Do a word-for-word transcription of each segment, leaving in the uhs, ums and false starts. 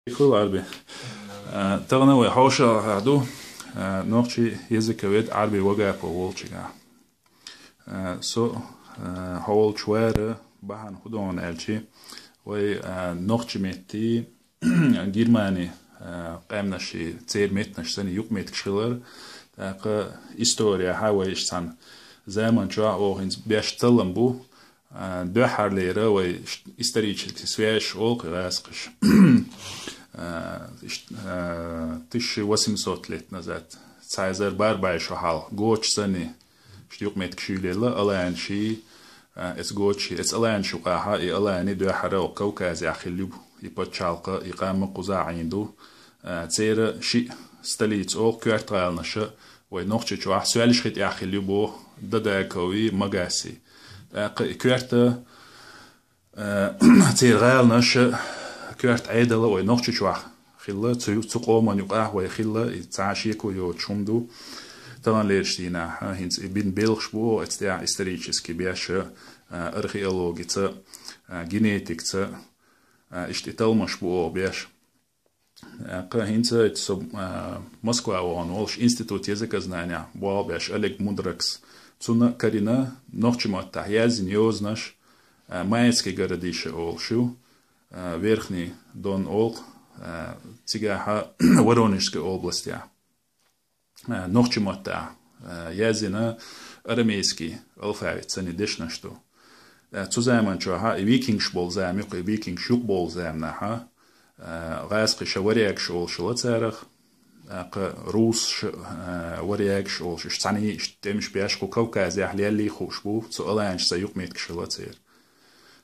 Хула Ӏарби. Э, тахана вай хьошалгӀа ду, э, нохчий языковед, Ӏарби вагапо волчигахь. Э, со, э, хьоволчу вара бахьана хӀун ду аьлчи, вай, э, нохчий метти, Германи, э, къаьмнаши, церан меттанаш санна юкъаметтигаш хилар. ТӀаккха историяхьа вай иштта цхьана заман чохь оха хӀинца беш таллам бу, а, дуьххьарлера вай ш-, исторически связь олу кхин гӀазкхаша. А, иш-, а, тысяча восемьсот лет назад, цхьа эзар бархӀ бӀе шо хьалха, гочу санни, иштта юкъаметтигаш юьйлаелла, аланаши, а, эца гочи, эца аланаш юкъахьа, и алани дуьххьара оха Кавказехь хилла ю, и пачхьалкха, и къам а кхузахь Ӏийна ду. А, церан шиъ столица олу коьрта гӀаланаша, вай Нохчийчохь Соьлжа-ХӀитехь хилла ю боху, Дадакови, Магаси. ТӀаккха и коьрта, э, церан гӀаланаша, коьрта Ӏедала вай Нохчийчохь хилла, цу, цу къоман юкъахь вай хилла, и цхьа шеко йоцуш хӀума ду. Таханлерчу дийнахь, а, хӀинца и бина белхаш бу, эцтехь исторически беш, а, археологица, а, генетикца, а, иштта и талламаш бу оха беш. ТӀаккха хӀинца со, а, Москва вахана волуш институт языкознаниехь болх беш Олег Мудракс. Цунна карина нохчий маттахь яздина йозанаш, а, Майский городище олуш ю, а, Верхний Дон олу, а, цигахьа Воронежской областехь. А, нохчий маттахь, а, яздина арамейский алфавит санна дешнаш ду. А, цу заман чохьа и викингаш болу зама юкъа, и викингаш юкъа болу заманахьа, а, гӀазкхаша варягаш олуш хилла царах, а, кха русша, а, варягаш олуш, уьш цхьаьний, иштта тӀемаш беш кху Кавказехь леллий хууш бу, цу аланашца юкъаметтигаш хилла церан.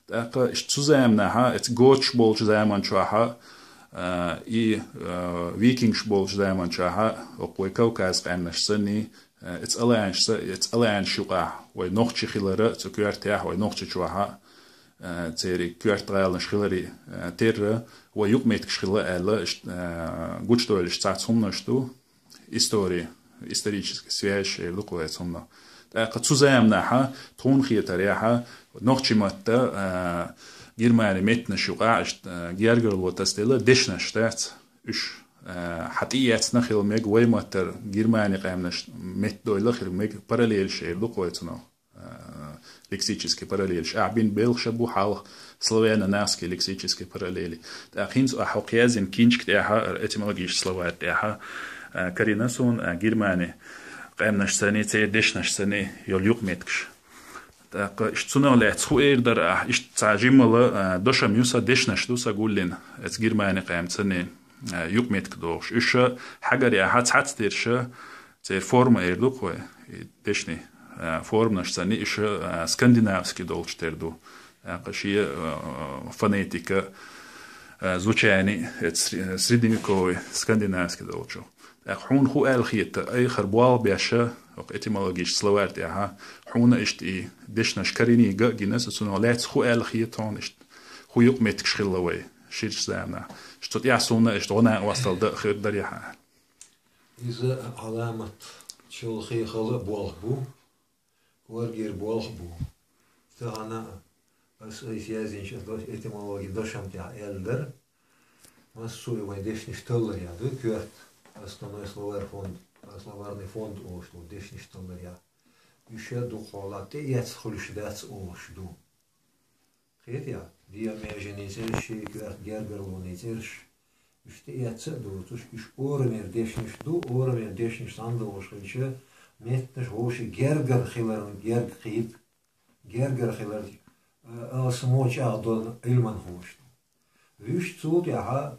ТӀаккха иштта цу заманахьа, эца гочуш болчу заман чохьа, а, и, а, викингаш болчу заман чохьа, окху вай Кавказ къаьмнаш санний, а, эца аланашца, эца аланаш юкъахь вай нохчий хилара, цу коьртехь вай Нохчийчохьа, а, церан коьрта гӀаланаш хиларе, а, терра, вай юкъаметтигаш хилла аьлла, иштта, а, гучудовлуш цхьацца хӀуманаш ду. История, исторически связь эр ду кху вай цунна. ТӀаккха цу заманахьа, тхуна хетарехьа, нохчий матта, а, Германи меттанаш юкъа, а, гергарло тасделла дешнаш дац. Уьш, а, хьан тӀеэцна хила мега вай маттара Германи къаьмнаш метта дойла хила мега параллелаш эр ду кху вай цунах. А, лексически параллелаш. Ахь бина белхаша бу хьалха славяно-нахский лексически параллели. ТӀаккха хӀинца ахь хӀокху яздина кинчка тӀехьа, этимологический словарь тӀехьа, а, карина суна, а, Германи къаьмнаш санний, церан дешнаш санний йолу юкъаметтигаш. ТӀаккха иштта цунах лаьцна хӀун эр дара ахь, иштта цхьа жиммала, а, дошам ю сан, дешнаш ду сан гуллина, эца Германи къаьмнаш санний, а, юкъаметтиг дохуш. Уьш хьагарехьа цхьацца дерша, церан форма эр ду кху вай, и дешни, а, форманаш санний, уьш, а, скандинавский долчу тера ду. ТӀаккха шен, а, фонетика, а, звучание, это сре-, средневековый скандинавский долчу. ТӀаккха хьуна хӀун аьлла хета, айхьа болх беш, хӀокху этимологический словарь тӀехьа, хьуна иштта и дешнаш карийнарг а гина, со цунах лаьцна хӀун аьлла хета хьуна иштта, хӀун юкъаметтигаш хилла вай ширачу заманахь. Иштта цу тӀехь суна иштта гӀо-накъосталла дан а хир дарий хьан. Иза Ӏаламат чолхе хала болх бу, кӀоргера болх бу. Тахана ас айса яздинчу до-, этимологи дошам тӀехь аьлла дара, массо а вайн дешнаш таллар ян ду коьрта, основной словарь фонд, словарный фонд олуш ду, дешнаш таллар ян. Уьш а дукха хьолахь тӀеэцна хуьлуш дац олуш ду. Кхетий, диамежанийн цӀерш, шен коьрта гергарлонийн цӀерш, уьш тӀеэцна а доцуш, уьш орамера дешнаш ду, орамера дешнаш санна долуш хилча, меттанаш вовшийн гергара хиларан герга кхета, гергара хилар, а, алсамо чӀагӀдолу Ӏилманхоша ду. Вуьш цул тӀаьхьа,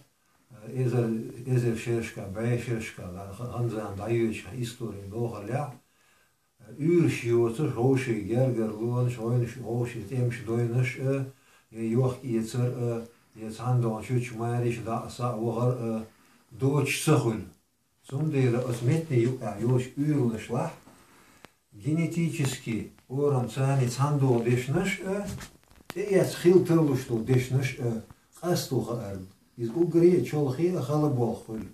а, эзар, эзар шерашкахь, бӀе шерашкахь, ха-, ханзана дӀайоьдучу историн дохаллехь, уьйраш йоцуш, вовшийн гергарлонаш, вовшийн тӀемаш дойнаш а, я йохк-эцар а, я цхьана догӀна чучу мариш дӀа а, схьа а вахар а доцуш ца хуьлу. Цундела оцу меттанийн юкъахь йолчу уьйрашлахь генетически орам царний цхьана догӀу дешнаш а, тӀеэцна хила таллуш долу дешнаш а къасто хаар. Иза уггаре а чолхе а хала болх хуьлу.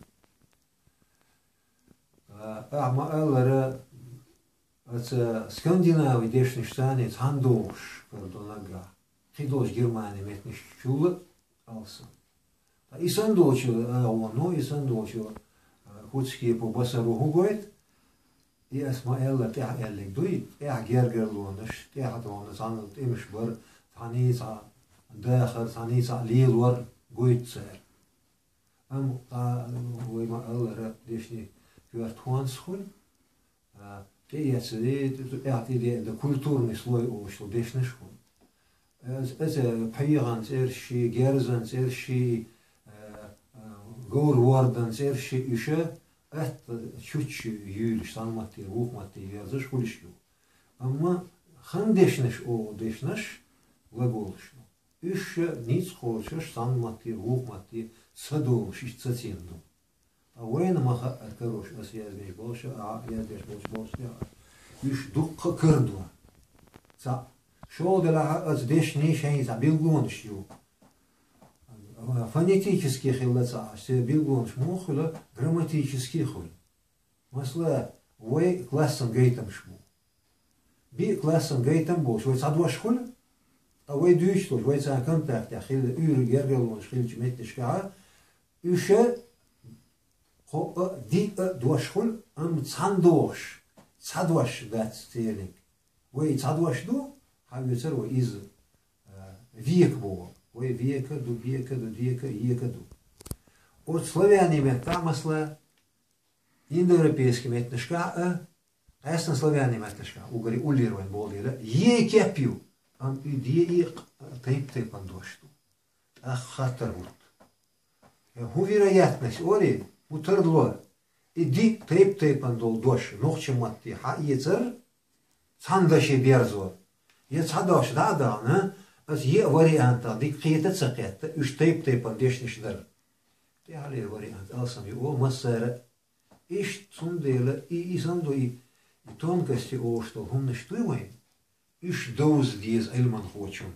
А, ахьа ма-аллара, оцу скандинавийн дешнаш царний цхьана догӀуш хир ду наггахь, кхидолчу Германи меттанаш чул а алсам. И санна долчу агӀоно, и санна долчу, а, куцкепо басаро хӀун гойту? И ас ма-аьллара тӀаьхьа аьллиг дуй, тӀаьхьа гергарлонаш, тӀаьхьа тхуна цхьана тӀемаш бар, цхьаьний цхьа дахар, цхьаьний цхьа лелор гойту цара. Амма, а, вай ма-аллара, дешнийн коьрта хӀонс хуьлу, а, тӀеэцна, тӀе-, тӀе-, тӀе-, тӀе-, культурный слой олуш долу дешнаш хуьлу. Эц-, эца пхьегӀан цӀерш, герзан цӀерш, а, а, говр-вордан цӀерш, уьш атта чучча юьйлуш, цхьана матте, вукху матте верзаш хуьлуш ю. Амма хан дешнаш олу дешнаш, глаголаш ю. Уьш ницкъ кхочуш, цхьана матте, вукху матте ца долуш, иштта сацийна ду. Ткъа вайна ма хаьара, карош, ас яздеш болуш а, яздеш болуш болуш а, уьш дуккха а карадо. Цхьаъ, шолгӀа делахь а, аса дешнийн шайн цхьа билгалонаш ю. Фонетически хилла ца Ӏаш, церан билгалонаш муха хуьлу, грамматически хуьлу. Масала, вай классан гайтамаш бу. Биъ классан гайтам болуш, вай цхьа дош хуьлу, ткъа вай дуьйцуш долуш, вай царна контактехь хилла, уьйр гергарлонаш хиллачу меттигашкахь, уьш кхоъ а, диъ а дош хуьлу, амма цхьана догӀуш, цхьа дош дац церниг. Вай и цхьа дош ду, хьан вецара вай иза, а, века боху. Вай века ду, бека ду, дека, ека ду. Оцу славянийн меттахь, масала, индоевропейский меттанашкахь а, къаьсттина славянийн меттанашкахь, уггаре уллера вайн болу дела, е кеп ю, амма и де и тайп-тайпана дош ду. ТӀаккха хаттар хӀутту. Э, хӀун вероятность олий, хӀун тарло, и диъ тайп-тайпана долу дош нохчийн матте хьаэцар, цхьана даше берзо. Я цхьа дош дӀа а дахана, аса е а вариантах дика кхета а ца кхетта, уьш тайп-тайпана дешнаш дара. ТӀаьхьалера вариант алсам ю олу массара а. Иштта цундела и, и санна ду и, и тонкости олуш долу хӀуманаш дуй вайн, уьш довза деза Ӏилманхочун.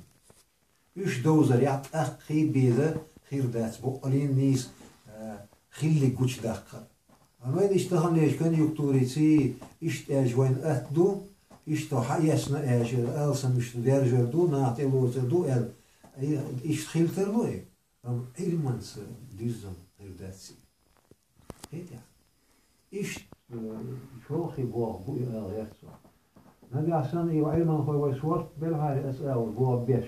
Уьш довзарехь тӀаккхий беза хир дац боккъаллин нийса, а, хиллиг гучудаккха. Амма вайн иштта таханлерчу конъюнктуриций, иштта аьлча вайн атта ду, иштта хьаэцна аьлча, алсам иштта вержар ду, наха тӀелоцур ду аьлла, и, иштта хила тарло и. Амма Ӏилманца дуьззина хир дац и. ХӀетахь. Иштта, э, чолхе боху бу и ала гӀерта со. Нагахь санна и Ӏилманхой вай сорт белхьара аса агӀор боху беш.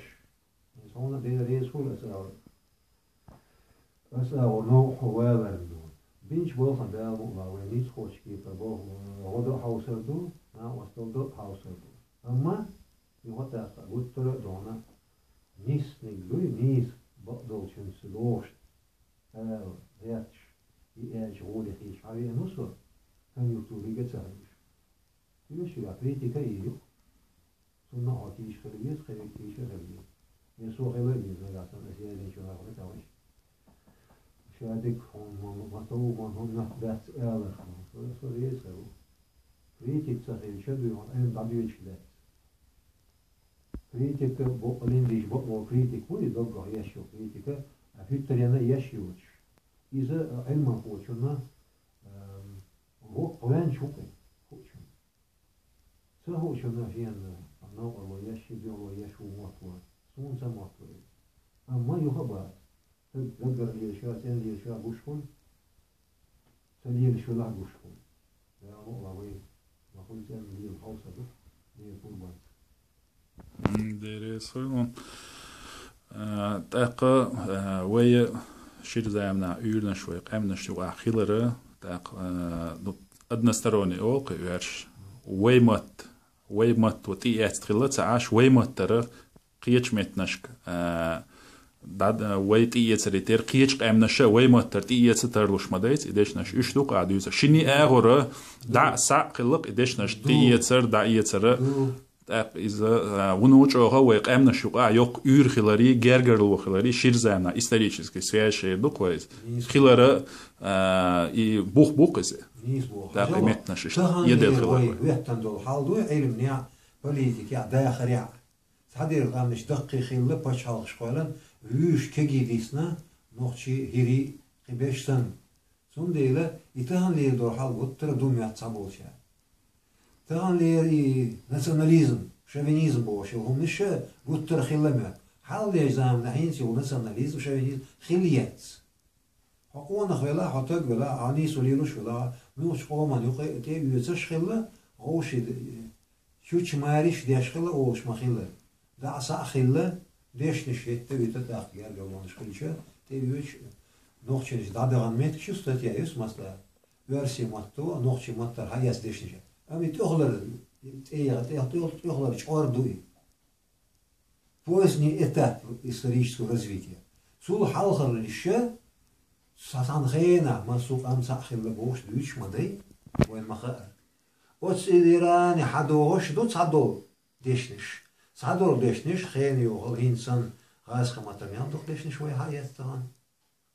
Иза хьуна Дела реза хуьлу аса агӀор. Аса агӀор новкъа хьо валарна ду. Бинчу балхана Дала мукъ лахь вай ницкъ кхочу кепара боху, э, гӀо дан а хьовсар ду, накъосталла дан а хьовсар ду. Амма юха а тӀаккха гуттара а догӀна, нисниг дуй, нийса бакъдолчуьнца лоруш ала гӀерташ, и аьлча гӀоле хеташ хьан веана ву со, конъюнктурига а ца хилча. Уьш ю, критика а ю. Цунна а хьо тийша хила веза, кхин вега тийша а хила веза. Я со хила а веза, нагахь санна аса яздинчу нахана тӀе вайша. Ша дика хьуна ма, ма тов, ма хӀунда нах дац алар хьуна. Со, со реза хир ву. Критика ца хилча, дуй хьуна, айна дӀадоьдуш дац. Критика бакъаллин дийша бакъо критика ву, и доггах еш йолу критика, а хӀуьттаренна а еш йоцуш. Иза, а, Ӏилманхочунна, ам, воккха ваьнча хӀу кхин, хуучунна. Ца хуучунна шена новкъарло еш, ши дуьхьало еш ву мотт ван. Суна ца мотт ван иза. Амма юха а бац. Стаг даггара лелаш а, цӀена лелаш а гуш хуьлу. Ца лелаш велахь гуш хуьлу. Дала мукъ лахь вай, ма хуьлу цӀена лела хьовса ду, Дела пурбанца. М, дерриг а хуьлу. А, тӀаккха, а, вай шира заманахь уьйранаш вай къаьмнаш юкъахь хилара, тӀаккха, а, ну, односторонний олу кхин оьрсаша. Вай матта, вай матто тӀеэцна хилла ца Ӏаш, вай маттара кхечу меттанашка, а, дӀа-, вай тӀеэцаре терра кхечу къаьмнаша вай маттара тӀеэца тарлуш ма дайца и дешнаш. Уьш ду-кх ахь дуьйцур. Шинне агӀора дӀа а, схьа а хилла-кх и дешнаш тӀеэцар, дӀаэцара. ТӀаккха иза, а, вуно чӀогӀа вай къаьмнаш юкъахь йоккха уьйр хиларе, гергарло хиларе, шира заманахь исторически связь шайра ду-кх вай иза. Хилара, а, и бух бу-кх иза. ТӀаккха и меттанаш иштта едел хилар вай. ХӀеттан долу хьал ду Ӏилманехь, политикехь, дахарехь. Цхьадерг къаьмнаш даккхий хилла пачхьалкхаш кхоьллина, вуьйш кегий дисна, нохчий, хӀирий, кхин берш санна. Цундела и таханлера долу хьал гуттара а ду моьтту цхьаболчара. Таханлера и национализм, шовинизм бохуш йолу хӀуманаш а гуттара а хилла моьтту. Хьалхалерчу заманахь хӀинца йолу национализм, шовинизм хилла ецна. Хьо къонах велахь, хьо таг велахь, хьо нийсо лелош велахь, муьлххачу къоман юкъа тӀе а оьцуш хилла, вовшийн чучу мариш деш хилла олуш ма хилла. ДӀа схьа а хилла, дешнаш хӀетта а вита тӀаккха гергарлонаш хилча, тӀе а оьцуш, нохчийн дӀадахана меттигаш ю, статья ю, масала, оьрсийн матто, нохчийн маттара хьаэцна дешнаш. Амма и тӀехулара, тӀе, тӀе, тӀе, тӀехулара чкъор ду и. Поздний этап исторического развития. Цул хьалхара иша, цхьана хенахь массо а къам цхьаъ хилла бохуш дуьйцуш ма дай, вайн ма хаара. Оцу Иране хьадогӀуш ду цхьадолу дешнаш. Цхьадолу дешнаш хенан йохалла хӀинца санна гӀазкхийн маттара мел дукха дешнаш вай хьаэцна тахана.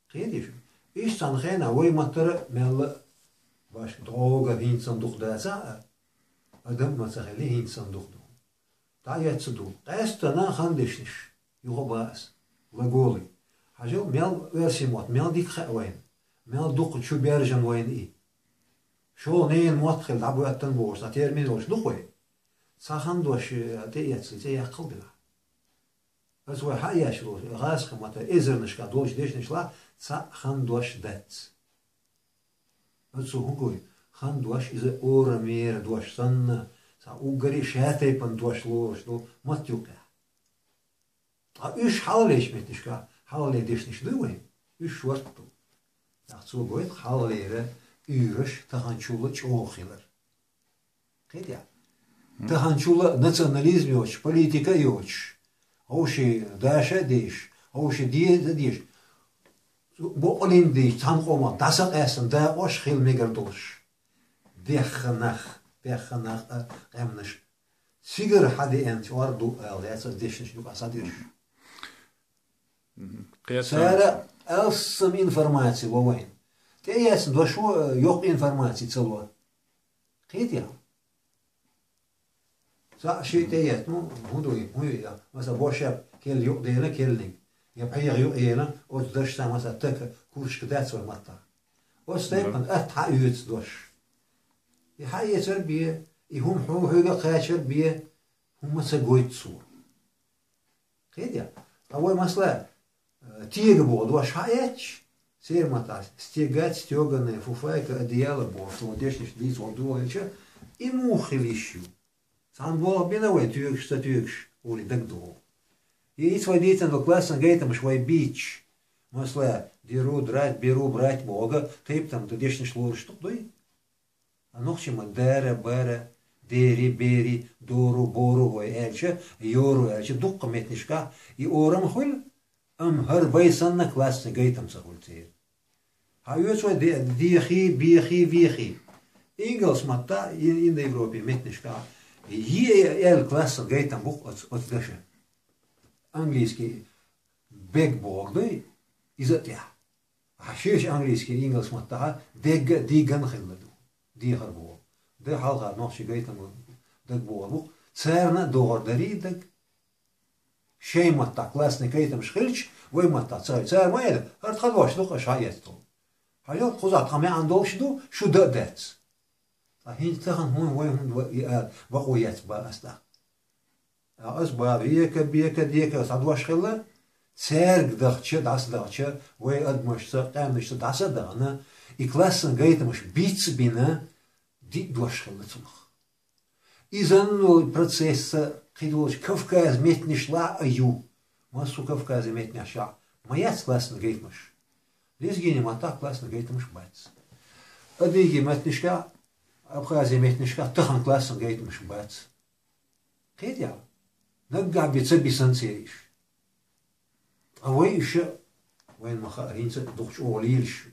Кхетий шу? Иштта цхьана хенахь вай маттара а мелла а башха догӀур хӀинца санна дукха дацахь а, адам а ма ца хилли хӀинца санна дукха ду. ДӀаэцна ду. Къаьсттана хан дешнаш. Юха баъас. Глаголы. Хьажал, мел оьрсийн мотт, мел дика хаьа вайна. Мел дукха чу баьржина вайна и. ШолгӀа ненан мотт хилла дӀабоьттина бохуш, цхьа термин йолуш ду-кх вай. Цхьа хан дош, э, тӀеэцна, тӀеяккхал делахь. Аса вай хьаэцна долуш, гӀазкхийн маттара эзарнашкахь долчу дешнашлахь цхьа хан дош дац. Аса хӀун гой? Хан дош иза орамера дош санна, цхьа уггаре а шатайпана дош лоруш ду матта юкъехь. Ткъа уьш хьалхалерчу меттанашкахь, хьалхалера дешнаш дуй вайн? Уьш шорта ду. ТӀаккха цо гойту хьалхалера уьйраш таханчул а чӀогӀа хилар. Кхетий? Мгм. Таханчул а национализм йоцуш, политика а йоцуш, вовшийн даша а дезаш, вовшийн деза а дезаш, бокъалин дийча цхьана къомах дӀасакъаьстина дакъош хила мегар долуш. Дехха нах, дехха нах а къаьмнаш. Цигара хьадеана чкъор ду ала яц аса дешнаш юкъа схьадирш. Мгм. Кхетта. Цара алссам информаци ло вайн. ТӀеэцна дош ву, э, йоккха информаци ца ло. Кхетий? Цхьаъ шиъ тӀеэцна, ну, хӀун ду и, хӀун ю и? Масала, бошаб кел юкъа дена келлиг. Я пхьегӀа юкъа ена, оцу дашца, масала, така, курчка дац вай маттахь. Оцу тайпана атта хьаоьцу дош. И хьаэцар бен, и хӀума хьо-, хьоьга кхачар бен, хӀума ца гойту цо. Кхетий? Ткъа вай, масала, э, тега боху дош хьаэцча, церан маттахь стегать, стёганая, фуфайка, одеяло боху, цо дешнаш дийца ван дохийча, и муха хила йиш ю? Цхьана болх бина вай, тоьгуш, ца тоьгуш, олий дагадогӀу. И ица вай дийцина долу классан гайтамаш вай бийцча, масала, деру, драть, беру, брать боху, тайп-тайпана дешнаш лоруш ду-кх дуй? А нохчийн ма дара, бара, дери, бери, дору, бору вай аьлча, йору аьлча, дуккха меттанашкахь и орам а хуьлу, амма хӀара вай санна классный гайтам ца хуьлу церан. Хьан оьцу вай де-, дехий, бехий, вехий. Ингалс матта, и-, Индоевропе меттанашкахь, е аьлла классный гайтам бу-кх оцу, оцу даша. Английский бег боху дуй, иза а тӀехь. Ахьа шеша английский, ингалс маттахьа дегга а диган хилла ду. Дехар боху. Д хьалха нохчийн гайтам дагбохур бу. Царна а догӀур дарий даг. Шайн маттахь классный гайтамаш хилча, вай маттахь ца хилча. Цара ма элира, хӀара тхан дош ду-кх аша хьаэцна. Хьажал, кхузахь тхан маьӀна долуш ду, шу дан а дац. Ткъа хӀинца тахана хӀун вай хӀунда ва-, и ала, бакъо яц бан ас тӀаккха. Ткъа аса бан века, бека, дека схьадош хилла, цаьрга дахча, дӀасадахча, вай адамашца, къаьмнашца дӀаса а дахана, и классан гайтамаш биц а бина, диъ дош хилла цунах. Иза нул процесса кхидолчу Кавказан меттанашлахь а ю. Массо а Кавказан меттанашкахь ма яц классан гайтамаш. Лезгийна маттахь классан гайтамаш бац. Адыги меттанашкахь, Абхази меттанашкахь тахана классан гайтамаш бац. Кхетий? Наггахь би ца бисанца ериш. Ткъа вай иша, вайн ма хаара, хӀинца а дукха чӀогӀа лелаш.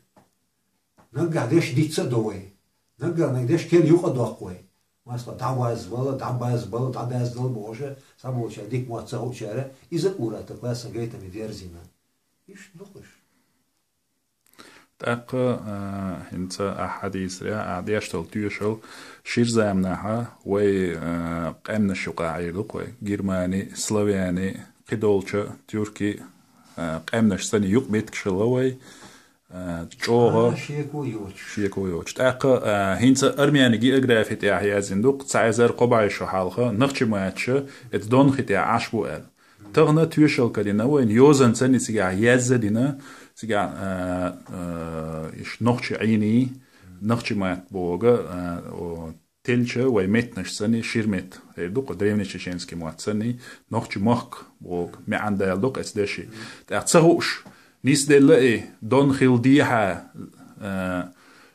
Наггахь деш диц а до вай. Наггахь наг деш кел юкъа а доккху вай. Масала, дӀавазбала, дӀабазбала, дӀабаздала бохуша, цхьаболчара дика мотт ца хуучара, иза а ур-аттар классан гайтаме дерзийна. Иштта ду-кх уьш. ТӀаккха, а, хӀинца ахьа хьадийцарехь, ахьа деш долу тоьшалла шира заманахьа вай, а, къаьмнаш юкъахь Ӏийр ду-кх вай. Германи, славяни, кхидолчу тюрки, а, къаьмнаш санна юкъаметтигаш хилла вай, а, чӀогӀа. А, шеко йоцуш. Шеко йоцуш. ТӀаккха, а, хӀинца армяни географи тӀехь яздина ду-кх, цхьа эзар кхо бӀе шо хьалха, нахчиматаша, эца Дон хи тӀехь Ӏаш бу аьлла. Тахана тоьшалла карийна вайна, йозанца цигахь язза дина, Цигахь, а, а, иш нохчи Ӏийний, нохчи матта боху, а, о, теллача вай меттанаш санний, шира метта, эр ду-кх, древнечеченский мотт санний, нохчи мохк боху маьӀна далийна ду-кх эцу деши. ТӀаккха ца хууш, нисделла и, Дон хилла дехьа, а,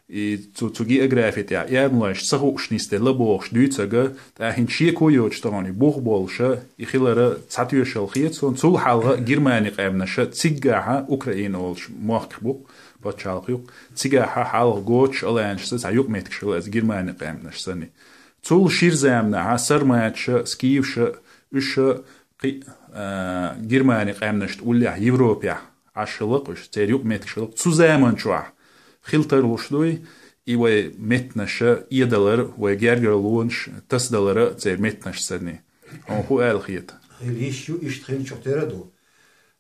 и цу, цу географи тӀехь эрмалойш ца хууш нисделла бохуш дуьйцург, тӀаккха хӀинца шеко йоцуш тахана и бух болуша, и хилара цхьа тоьшалла хета суна, цул хьалха Германи къаьмнаша циггахьа, Украина олуш мохк бу-кх, пачхьалкх ю-кх, цигахьа хьалха готаш, аланаш санний, цхьа юкъаметтигаш хилла эцу Германи къаьмнаш санний. Цул шира заманахьа сарматаша, скифаша, уьш кхин а, а, Германи къаьмнашна уллехь Европехь Ӏаш хилла-кх уьш, церан юкъаметтигаш хилла-кх. Цу заман чохь хила тарлуш дуй и вай меттанаша эдалар, вай гергарлонаш тасадалар церан меттанаш санний. Хьуна хӀун аьлла хета? Хила йиш ю, иштта хилчух тера ду.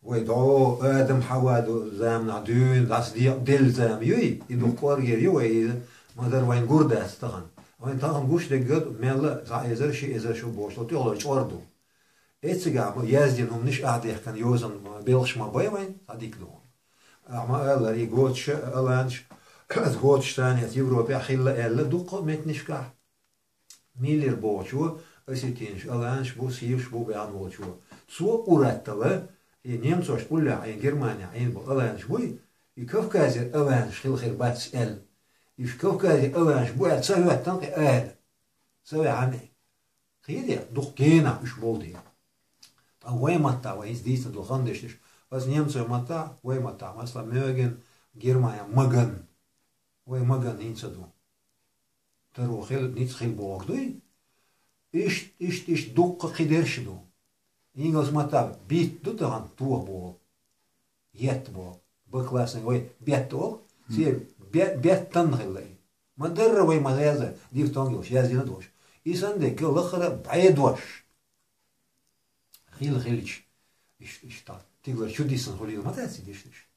Вай дӀо Адам Хьава ду заманахь дуьйна дӀасадекъаделла зама юй, и дукха кӀоргера ю вай иза, ма-дарра вайна гур дац тахана. Вайн тахана гуш дерг мелла а цхьа эзар, ши эзар шу бохуш, тӀехула чӀор ду. Эцигахь ма яздина хӀуманаш а дехкина йозанан белхаш ма бай вайн, цхьа дика ду. Ахьа ма-аллара, и готаша, аланаш, аса готаш санна эцу Европехь хилла аьлла дуккха а меттанашкахь. Миллер бохучо, осетинаш, аланаш бу, скифаш бу баьхна волчо. Цо ур аттала, и немцошна уллехь Ӏийна, Германехь Ӏийна болу аланаш буй, и Кавказера аланаш хила хир бац аьлла. Уьш Кавказера аланаш бу аьлла ца хӀоьттина кхин ала. Ца ваьхьана и. Кхийде, дукха генахь уьш болу дела. Ткъа вай маттахь, вай хӀинца дийцина долу хан дешнаш, аса немцойн маттахь, вай маттахь, масала, Мёген, Германия, Маган. Вай Маган хӀинца ду. Таро хила, ницкъ хила бохург дуй? Иштта, иштта, иштта дуккха кхидерш ду. Ингалс маттахь бит ду тахана тоха боху. Етта боху. Б классный вай бетта олу. Церан бе-, беттан хилла и. Ма-дарра вай ма яза, дифтонг йолуш, яздина долуш. И санна дерг лахара бӀе дош. Хила хилча, иш-, иштта, тигалара чу дисина хуьлийла ма дац и дешнаш.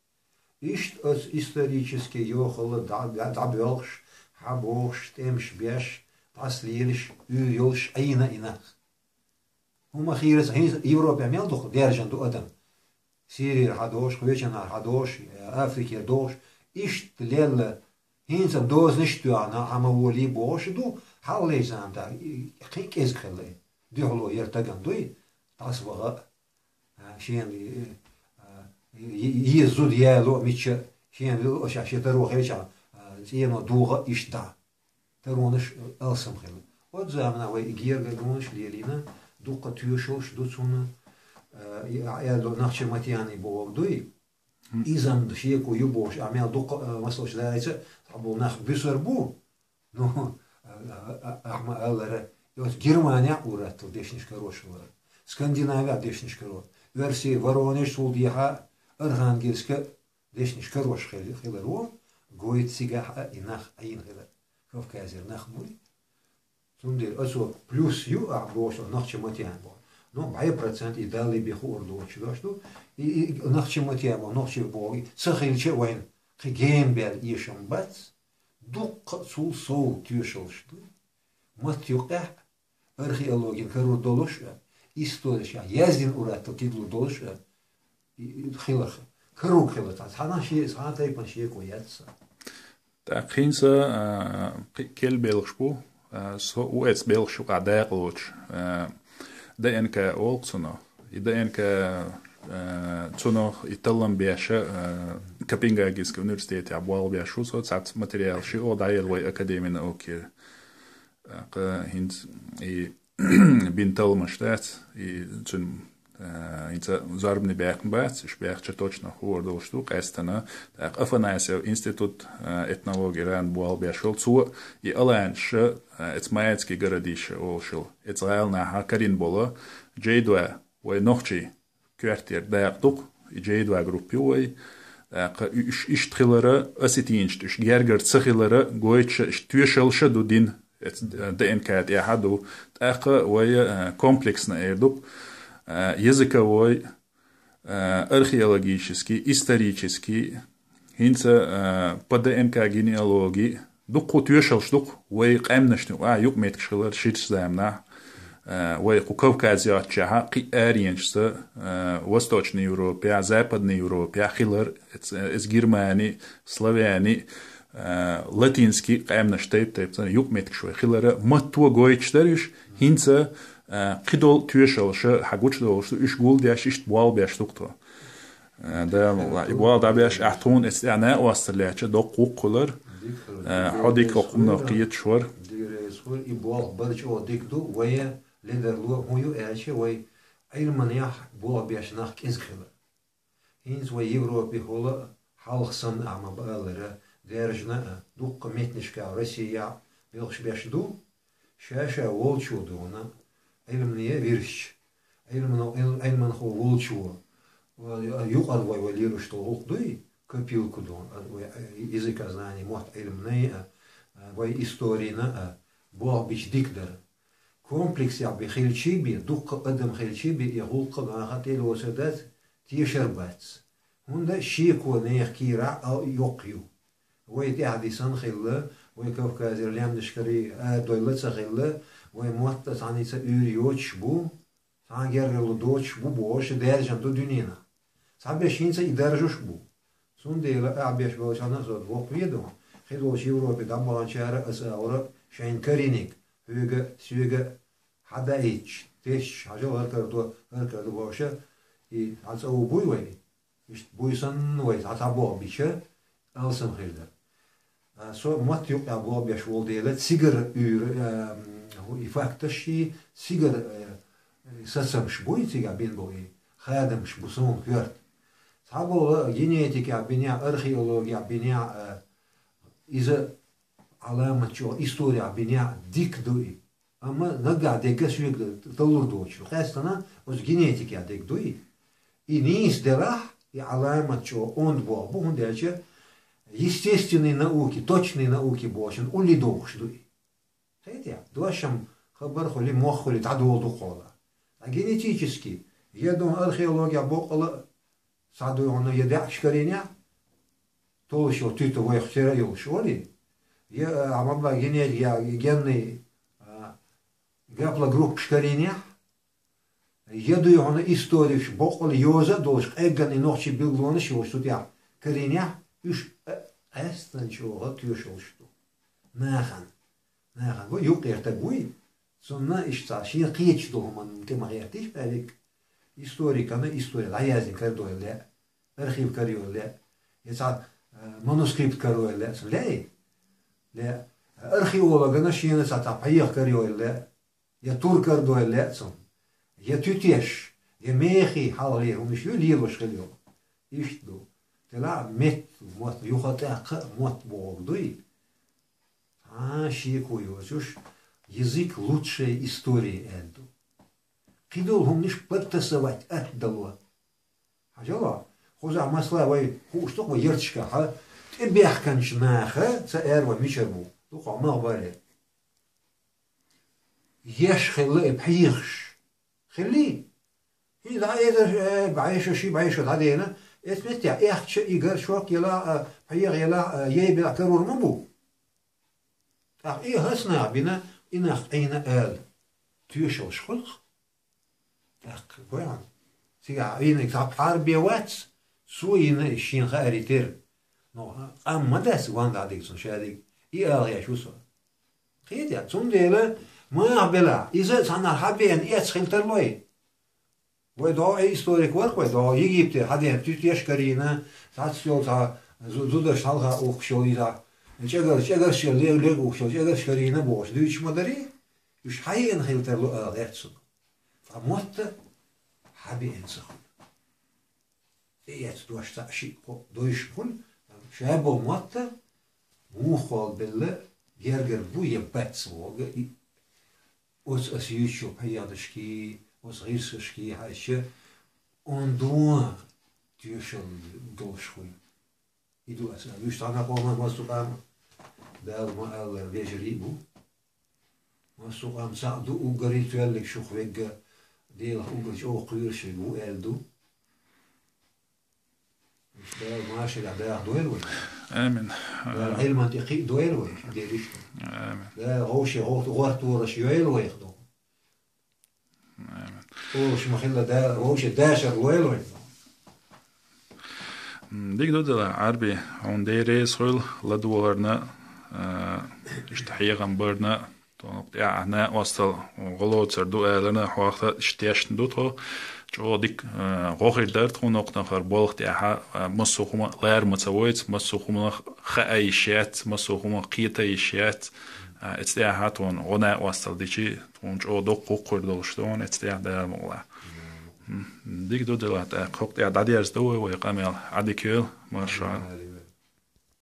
Иштта оцу исторически йохалла дӀа-, дӀа-, дӀабоьлхуш, хьабохуш, тӀемаш беш, дӀасалелаш, уьйр йолуш Ӏийна и нах. ХӀума хийраса, хӀинца Европехь мел дукха даьржина ду адам. Сирера хьадогӀуш, кхечанхьара хьадогӀуш, Африкера догӀуш, иштта лелла, хӀинца дозанаш а тоьхна, хьан ма волий бохуш ду, хьалхалерчу заманахь, и, кхин а кӀезиг хилла и. Дуьхьало яра тагана дуй, дӀасаваха а, а, шена, и, а, и, и, еза зуда яло а мичча, шена луъушехь шен таро хилчахь, а, цӀено догӀа а иштта дӀа. Таронаш алсам хилла. Оцу заманахь вай и гергарлонаш лелийна, дуккха тоьшаллаш ду цунна, а, и, а, аьлла, Нахчаматьяни бохург дуй. Иза-м шеко ю бохуш, а мел дуккха, а, масалш дайца, цхьаболу нах буьсур бу. Ну, а, а, а, ахьа ма-аллара, и оцу Германехь ур аттала дешнаш карош хилар. Скандинавехь дешнаш каро. Оьрсий, Воронеж, цул дехьа Архангельска дешнаш карош хил-, хиларо, гойту цигахь а и нах Ӏийна хилар. Кавказера нах буй. Цундела оцо плюс ю ахьа бохуш, Нахчаматьян боху. Ну, бӀе процент и Далла бен хуур доцуш дош ду. И, и Нахчаматьян боху, нохчий боху, и ца хилча а вайн кхин гена баьлла эшам бац. Дуккха а цул сов тоьшаллаш ду. Матта юкъехь археологин карор долуш а, историяшкахь яздина ур аттала тидалур долуш а, и, и хиларх, каруг хилар цхьа, цхьана шен, цхьана тайпана шеко яц сан. ТӀаккха хӀинца, а, кхин а керла белхаш бу, а, со ву эцу белхаш юкъахь дакъалоцуш, а, Д Н К олу-кх цунах. И Д Н К, а, цунах и таллам беш, а, Копенгагенский университетехь болх беш ву со, цхьацца материалаш ю оха дӀаелла вай академин наукера. ТӀаккха хӀинца и бина талламаш дац, и цуьнан, а, хӀинца зорбане баьккхина бац, уьш баьхча точно хуур долуш ду, къаьстина. ТӀаккха Афанасьев институт, а, этнологии ран болх беш волу, цо и аланаш, а, эцу Майецкий городище олуш йолу, эцу гӀаланахьа карийна болу, Джейдуа, вай нохчий коьртера дакъа ду-кх, и Джейдуа группа ю вай. ТӀаккха уьш иштта хилара, осетинашна уьш гергара ца хилара гойтуш а, иштта тоьшаллаш а ду дина, эц-, Д Н К тӀехь а ду. ТӀаккха вай, а, комплексно эр ду-кх, а, языковой, а, археологический, исторический, хӀинца, а, по Д Н К генеалогии, дуккха а тоьшаллаш ду-кх вай къаьмнашна юкъа, а, юкъаметтигаш хилар ширачу заманахь. а, вай кху Кавказе йоцчахьа кхы а аренашца, а, Восточной Европе, Западной Европе хилар, эц-, эц германи, славяни, а, латинский къаьмнаш тайп-тайпара юкъ-меттигаш вай хилара, матто гойташ дара уьш, хӀинца, а, кхыдолу тоьшаллаш хьагучудолуш ду, уьш гулдеш, иштта болх беш ду-кх тхо. А, да, и болх дӀабеш, ахь тхуна эцна тӀехь накъосталла лаьттача доккха гӀуллакх хилар. А, хьо дика хӀокхунах кхеташ вара. Дика реза хуьлу, и болх бара чӀогӀа дика ду, вай ледарло хӀун ю аьлча, вай Ӏилманехь болх беш нах кӀезиг хилар. ХӀинца вай Европехула а, хьалха санна а ма баалара, даьржина а, дуккха меттанашкахь Россехь белхаш беш ду, ша-ша волчо дуьйна, Ӏилмане вирзича, Ӏилмано-, Ӏил-, Ӏилманхо волчо, ва-, юкъара вай, вай лелош долу гӀуллакх дуй, копилка дуьйна, а, вай, а, языкознание, мотт Ӏилманан а, а, вай историна а, болх бича дика дара. Комплексехь бен хилчий бен, дуккха адам хилчий бен, и гӀуллакх а наха тӀе а лоцур дац, тешар а бац. ХӀунда шеко нехан кийрахь а йоккха ю. Вай тӀаьхьа дисна хилла, вай Кавказера лаьмнашкара арадойла ца хилла, вай мотт а цхьаьнца уьйр йоцуш бу, цхьана гергарло доцуш бу бохуш, даьржина ду дуьненахь. Цхьаберш хӀинца и даржош бу. Цундела ахь беш болчарна а со воккхаве ду, кхидолчу Европе дӀабаханчара а, аса агӀора шайна карийниг, хьоьга а, соьга а хьадаийтича, тешча, хьажал, хӀара кара ду, хӀара кара ду бохуша, и хьан цӀа ву буй вай? Иштта буй санна вай цхьа цхьа болх бича, алсам хир дара. А, со мотт юкъехь болх беш волу дела, цигара уьйр, а, и факташ и цигара, а, сацамаш буй цигахь бина болу и хадамаш бу суна коьрта. Цхьаболу генетикехь бинехь, археологехь бинехь, а, иза Ӏаламат чӀогӀа исторехь бинехь дика ду и. Амма наггахь дегга соьга талур доцуш ду. Къаьстина оцу генетикехь дегга дуй. И нийса делахь, и Ӏаламат чӀогӀа онда болх бу, хӀунда аьлча естественные науки, точные науки бохучун улли дохуш ду и. Хетий? Дош-м хабар хуьли, мох хуьли дӀадолу ду кхола. А генетически, я ду археологехь боккъала а схьа дуй хьуна я даьӀахкаш карийнехь, толуш йолу туьта вайх тера а йолуш, олий? Я, а, хьан ма-баьхкинера, я генный, а, гаплогруппаш карийнехь, я дуй хьуна историкаш боккъал йоза а долуш, къеггина и нохчийн билгалонаш йолуш цу тӀехь карийнехь, уьш, а, къаьстина чӀогӀа тоьшаллаш ду. Нахана. Нахана ву, юккъера стаг вуй. Цунна иштта цхьа шен кхеташ долу хӀуманна тӀе ма гӀертийша, Ӏаьлик. Историкана истори дӀаяздина карадойла лаьа, архив карайойла лаьа, я цхьа, э, манускрипт карайойла лаьа, цунна лаьий? Лаьа. Археологана шена цхьа цхьа пхьегӀа карайойла лаьа, я тур карадойла лаьа цунна, я туьтеш, я мехий хьалхалера хӀуманаш ю лелош хила йолу. Иштта ду. Делахь а метта мотт, юха тӀаккха а мотт бохург дуй. Цхьа а шеко йоцуш, язык лучшая история аьлла ду. Кхидолу хӀуманаш подтасовать, атта дало. Хьажал, хьо, кхузахь масала вай хууш ду-кх вай ярташкахь, тӀебаьхкинчу наха ца аьлла вай мичара бу, дукха мах баре. Еш хилла и пхьегӀаш. Хиллий? ХӀинца дӀа эзар, э, бӀешо, ши бӀешо дӀадена, эцу меттехь эхча и горшок елахь а, пхьегӀа елахь а, яй белахь карор ма бу. ТӀаккха и хӀаса наха бина, и нах Ӏийна ала. Тоьшаллаш хуьлу-кх. ТӀаккха гой хьуна. Цигахь Ӏийнарг цхьа пхьар бен вац, цо йина и шена хаарий тера. Но къам ма дац ван дӀадига цунна шадига. И ала гӀеш ву со. Кхетий, цундела, мах белахь, иза а цхьанхьа хьабеана эцна хила тарлой. Вай догӀу историк вара-кх вай, догӀу Египтера хьадеана туьтеш карийна, цхьацца йолу цхьа зу-, зудаш хьалха ухкуш йолу иза, чӀагар-, чӀагарш ле-, лега ухкуш йолу чӀагарш карийна бохуш дуьйцуш ма дарий? Уьш хьаеана хила тарло ала гӀерташ цунах. Ткъа мотта хьабеана ца хуьлу. И эцу дош цхьаъ шиъ кхоъ дойшна хуьлу, ша болу мотта муха кхолла белла, гергара бу я бац бохург, и оцу аса юьйцучу пхьегӀашкий, оцу гӀирсашкий хьаьжча, ондо тоьшалла долуш хуьлу. И ду аса аьлла. Уьш цхьана къоман массо къам, Дала ма-аллара, вежарий а бу. Массо къам цхьаъ ду, уггаре тоьллиг шух вегга, Делах уггар чӀогӀа кхоьруш ву аьлла ду. Дала машарехь даха дойла вай. Амин. Дала Ӏилман тӀе кхиъ дойла вай, дерриш ду. Амин. Дала гӀовше гӀорт-, гӀортораш йойла вайх ду. Вовш ма хилла да, вовш дашар вайлой. Дик ду дела, Ӏарби, хьуна деррес хуьлу ладогӀарна, а, иштта хьехам барна, тхуна тӀехь а накъостал гӀолоцар ду аьлларна, хьох иштта тешна ду тхо. ЧӀогӀа дика, а, гӀо хир дара тхуна кхунах хӀара болх тӀехь, а, массо а хӀума лара ма ца войца, массо а хӀуманах хаа йиш яц, массо а хӀуманах кхета йиш яц. А, эцу тӀехь тхуна гӀо накъостал дичи, тхуна чӀогӀа доккха хӀума хир долуш ду хьуна, эцу тӀехь Дала мукъалахь. Дика ду дела, тӀаккха хӀокху тӀехь дӀадерза ду вай, вай къамел. Ӏадика йойла, марша.